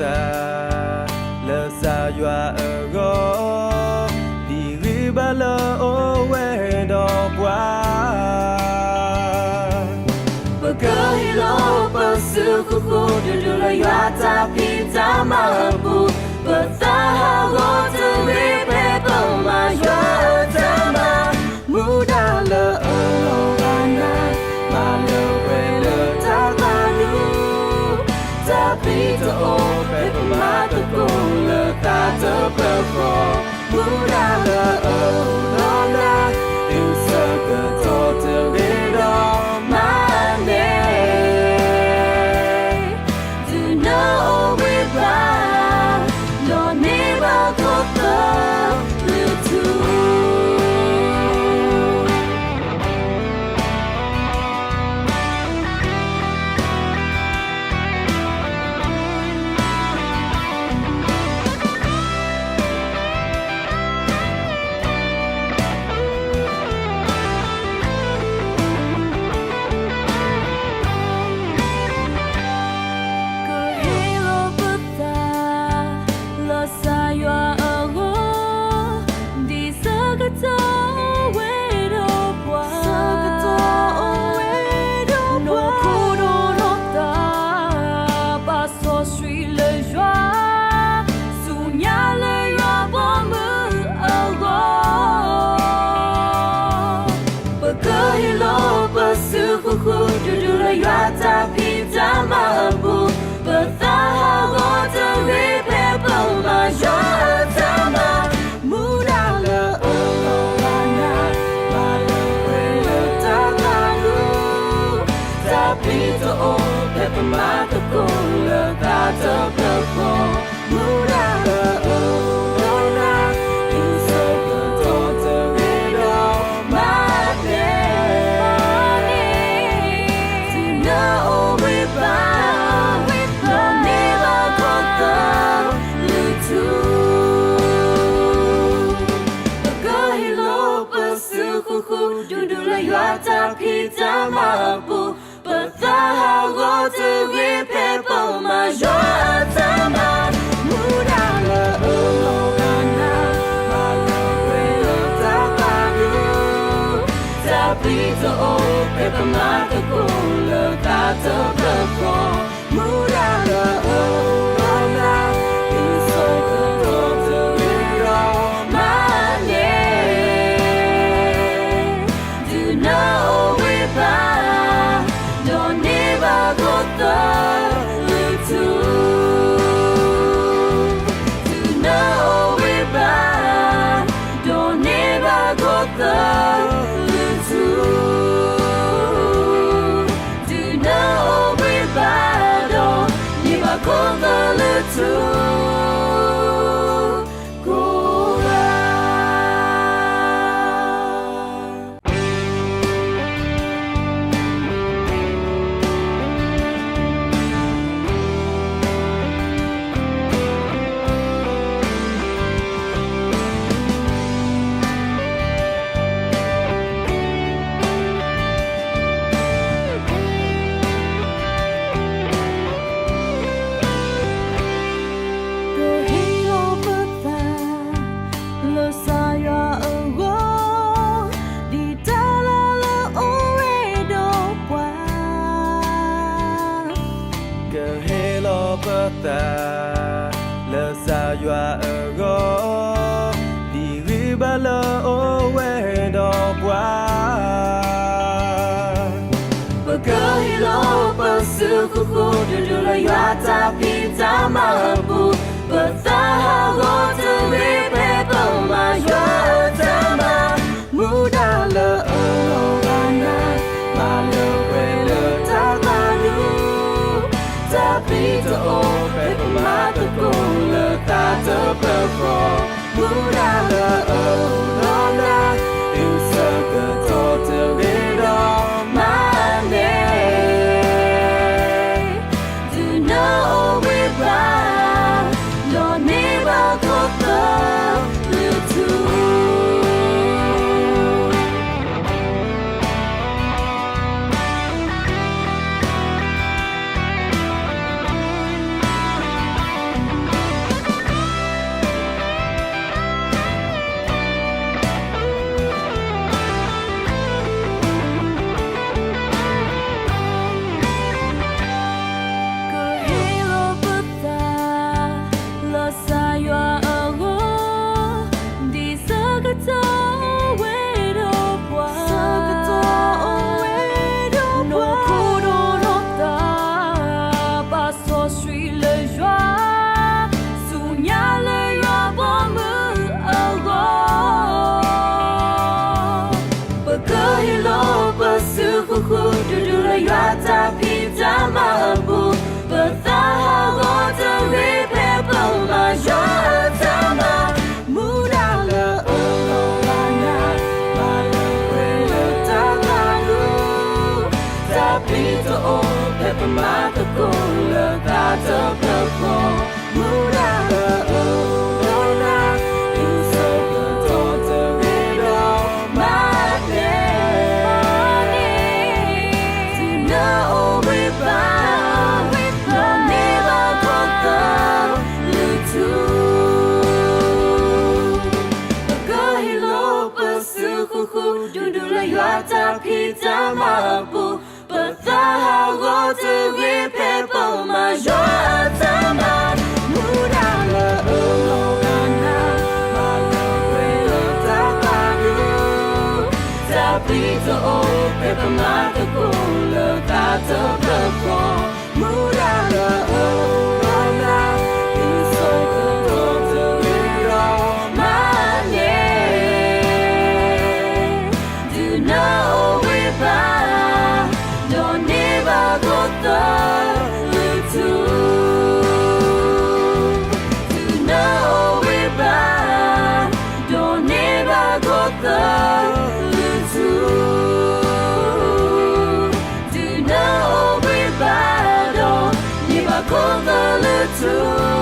သးလၢကစၢ်ယွၤအဂီၢ်, ဒ်ဂ့ၤဘၣ်လၢအအိၣ်ဝဲဒီးပှၤ. ပကဟ့ၣ်လီၤပစုဃုာ်ဃုာ် ဒူဒူလၢယွၤတၢ်ဖံးတၢ်မၤအပူၤ, ပသးဟးဂီၤတဂ့ၤဖဲပမၤယွၤအတၢ်မၤ, မူဒါလၢအလီၤဂာ်နၤ, မၤလၢပှဲၤလၢတၢ်သးဒူ, တၢ်ပျံၤတအိၣ်ဖဲပမၤသကိးလၢသးတဖျၢၣ်ဃီ, မူဒါလၢအလီၤဂာ်နၤ, ဒုးဆၢကတီၢ်တဂ့ၤဒီးမၤန့ၣ် တုၤနအိၣ်ဘှံးဘၣ်, ဒီးန့ၢ်ဘၣ်ခိၣ်သလုးထူ ကဟ့ၣ်လီၤပသးလၢကစၢ်ယွၤအဂီၢ်, ဒ်ဆၢကတီၢ်အိၣ်ဝဲဒီးပှၤ, ဆၢကတီၢ်အိၣ်ဝဲဒီးပှၤ, နီၢ်ခိဒီးနီၢ်သး ဘၣ်စီဆှံလၢယွၤ, ဆူညါလၢယွၤဘီမုၢ်အဂီၢ်, ပကဟ့ၣ်လီၤပစုဃုာ်ဃုာ် ဒူဒူလၢယွၤတၢ်ဖံးတၢ်မၤအပူၤ, ပသးဟးဂီၤတဂ့ၤဖဲပမၤယွၤအတၢ်မၤ, မူဒါလၢအလီၤဂာ်နၤ, မၤလၢပှဲၤလၢတၢ်သးဒူ, တၢ်ပျံၤတအိၣ်ဖဲပမၤသကိးလၢသးတဖျၢၣ်ဃီ, မူဒါလၢအလီၤဂာ်နၤ, ဒုးဆၢကတီၢ်တဂ့ၤဒီးမၤန့ၣ်, တုၤနအိၣ်ဘှံးဘၣ်, ဒီးန့ၢ်ဘၣ်ခိၣ်သလုးထူ ပကဟ့ၣ်လီၤပစုဃုာ်ဃုာ် ဒူဒူလၢယွၤတၢ်ဖံးတၢ်မၤအပူၤ, ပသးဟးဂီၤတဂ့ၤဖဲပမၤယွၤအတၢ်မၤ, မူဒါလၢအလီၤဂာ်နၤ, မၤလၢပှဲၤလၢတၢ်သးဒူ, တၢ်ပျံၤတအိၣ်ဖဲပမၤသကိးလၢသးတဖျၢၣ်ဃီ, မူဒါလၢအလီၤဂာ်နၤ, ဒုးဆၢကတီၢ်တဂ့ၤဒီးမၤန့ၣ်, တုၤနအိၣ်ဘှံးဘၣ်, ဒီးန့ၢ်ဘၣ်ခိၣ်သလုးထူ, တုၤနအိၣ်ဘှံးဘၣ်, ဒီးန့ၢ်ဘၣ်ခိၣ်သလုးထူ, တုၤနအိၣ်ဘှံးဘၣ်ဒီး န့ၢ်ဘၣ်ခိၣ်သလုးထူ ကိးဂၤ. ကဟ့ၣ်လီၤပသးလၢကစၢ်ယွၤအဂီၢ်, ဒ်တၢ်လၢလၢအိၣ်ဝဲဒီးပှၤ, ကဟ့ၣ်လီၤပသးလၢကစၢ်ယွၤအဂီၢ်, ဒ်ဂ့ၤဘၣ်လၢအအိၣ်ဝဲဒီးပှၤ. ပကဟ့ၣ်လီၤပစုဃုာ်ဃုာ် ဒူဒူလၢယွၤတၢ်ဖံးတၢ်မၤအပူၤ, ပသးဟးဂီၤတဂ့ၤဖဲပမၤယွၤအတၢ်မၤ, မူဒါလၢအလီၤဂာ်နၤ, မၤလၢပှဲၤလၢတၢ်သးဒူ, တၢ်ပျံၤတအိၣ်ဖဲပမၤသကိးလၢသးတဖျၢၣ်ဃီ, မူဒါလၢအလီၤဂာ်နၤ, ဒုးဆၢကတီၢ်တဂ့ၤဒီးမၤန့ၣ်, တုၤနအိၣ်ဘှံးဘၣ်, ဒီးန့ၢ်ဘၣ်ခိၣ်သလုးထူ, တုၤ ဖံးတၢ်မၤအပူၤ, ပသးဟးဂီၤတဂ့ၤဖဲပမၤယွၤအတၢ်မၤ, မူဒါလၢအအိၣ် မၤလၢပှဲၤလၢတၢ်သးဒူ, တၢ်ပျံၤတအိၣ်ဖဲပမၤသကိးလၢတၢ်တဖျၢၣ်ဃီ, မူဒါလၢအအိၣ် သုဆိကမိၣ်တဂ့ၤဒီးမၤန့ၣ် ဒုးနၢ်အိၣ်ဝံၤဘၣ်, ဒီးန့ၢ်ဘၣ်ခိၣ်သလုးထူ, ဒုးနၢ်အိၣ်ဝံၤဘၣ်, ဒီးန့ၢ်ဘၣ်ခိၣ်သလုးထူ, ဒုးနၢ်အိၣ်ဝံၤဘၣ်ဒီး န့ၢ်ဘၣ်ခိၣ်သလုးထူ